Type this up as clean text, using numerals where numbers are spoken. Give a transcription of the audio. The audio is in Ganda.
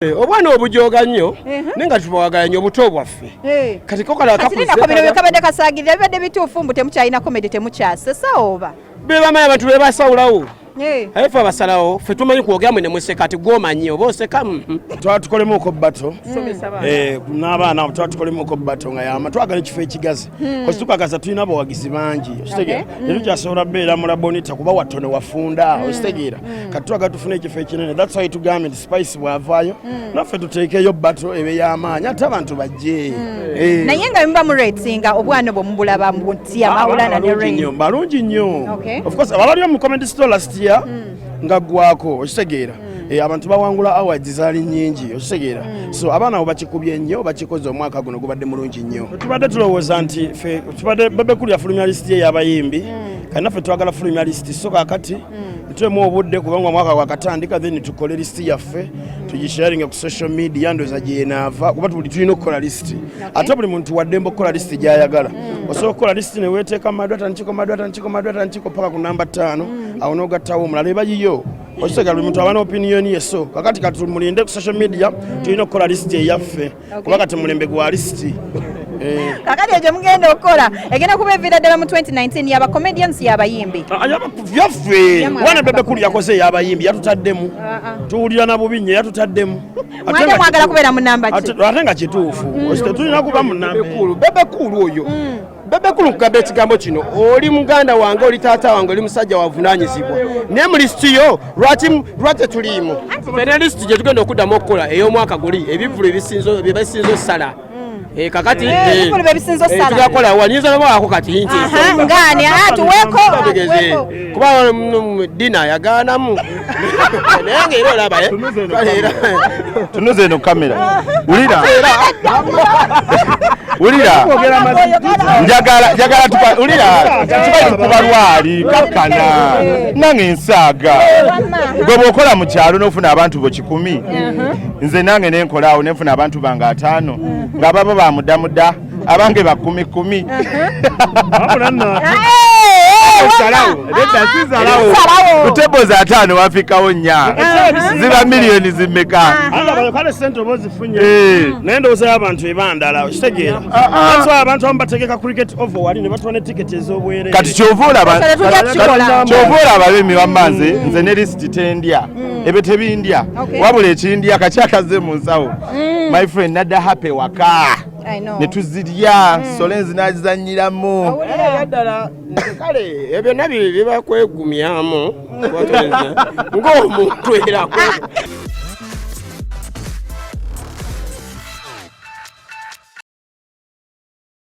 Obwana obujooga nnyo naye nga tubawagala nnyo obuto bwaffe. Kati ko kala kakuze. Kati bino bikabadde kasaagirira bibadde bituufu mbu temukyalina comedy, temukyasesa oba? Be bamanyi abantu be basawulawo. Aye ffe abasalawo ffe tumanyi kwogera mwe ne museka ati gw'omanyi oba oseka. Twala tukolemuko battle n'abaana abo, twala tukolemuko battle nga yama twagala ekifo ekigazi kozi tukakasa tulina abawagizi bangi, okitegeera? Tetukyasobola beera mu Labonita kuba watono wafunda, okitegeera? Kati twagala tufune ekifo ekinene. That's why tugambye nti Spice bw'avaayo naffe tuteekeyo battle ebe y'amaanyi ate abantu bajje. Naye nga muba muratinga obwana obwo, mubulaba mutya, Maulana ne Balungi Rain? nnyo, balungi nnyo. Of course abaliyo mu Comedy Store last year nga ggwako, okitegeera? Abantu bawangula awards zaali nnyingi, okitegeera? So abaana abo bakikubye nnyo, bakikoze. Omwaka guno gubadde mulungi nnyo. Tubadde tulowooza nti fe tubadde Bebe Cool yafulumya lisiti ye ey'abayimbi, kati naffe twagala fulumya lisiti. So kaakati tuwemu obudde kubanga omwaka gwakatandika, then tukole lisiti yaffe tugisharinge ku social media. Ndowooza gyenaava kuba buli tulina okukola lisiti, ate buli muntu waddembe okukola lisiti gy'ayagala. Osobola okukola lisiti neweteeka Madwata Nkiko, Madwata Nkiko, Madwata Nkiko paka ku namba 5, awo n'ogattawo omulala eba yiyo, okitegeera? Buli muntu aba n'opinion ye. So kakati katumulinde ku social media, tulina okukola lisiti eyaffe kuba kati mulembe gwa lisiti. Kakati egyo mugenda okukola egenda kuba eviira ddala mu 2019 yaba comedians, y'abayimbi? Ah, yaffe. Yammwe. Wana abantu Bebe Cool yakoze ey'abayimbi, yatutaddemu, tuwulira na bubi nnyo, yatutaddemu. Ate Mwade nga mwagala kubeera mu namba ki? Ate nga kituufu, tulina kuba mu namba Bebe Cool, Bebe Cool oyo, Bebe Cool, nkugamba ekigambo kino, oli muganda wange, oli taata wange, oli musajja wavunaanyizibwa, naye mu lisiti yo lwaki tetuliimu? Fene lisiti gye tugenda okuddamu okukola ey'omwaka guli ebivvulu bye basinze osala. Kakati Ebivvulu bye bisinze osala. Tugakola wanyinza nobawako kati nti Aha, ngaani? Ah, tuweeko. Tegeze. Tuweeko. Kuba dina yagaanamu naye nga era olaba kale era Tunuze eno kamera, wulira, wulira, njagala wulira, tuba tukuba lwali kakkana nange nsaaga. Gwe bw'okola mu kyalo n'ofuna abantu bo 100, nze nange nenkola awo nenfuna abantu bange 50 nga baba bamudamuda, abange ba kumi kumi. Wabula nno Salawo. Nedda, si salawo. Salawo. Ku tables 50 wafikawo nnya, ziba miliyoni zimeka? Ate kale sente oba ozifunye, naye ndowooza y'abantu eba ndala, okitegeera? That's why abantu abamu bategeka cricket oval wali ne batwala ne tiketi ez'obwereere. Kati kyova olaba Kale tujja kukikola. Kyova olaba bemi wamma nze ne lisiti tendya, ebyo tebindya. Wabula ekindya kakyakaze mu nsawo, my friend, nadda happy waka. I know. Ne tuzirya solenzi nazizanyiramu. Owulira? Ddala nze kale ebyo nabyo biba kwegumyamu ng'omuntu era.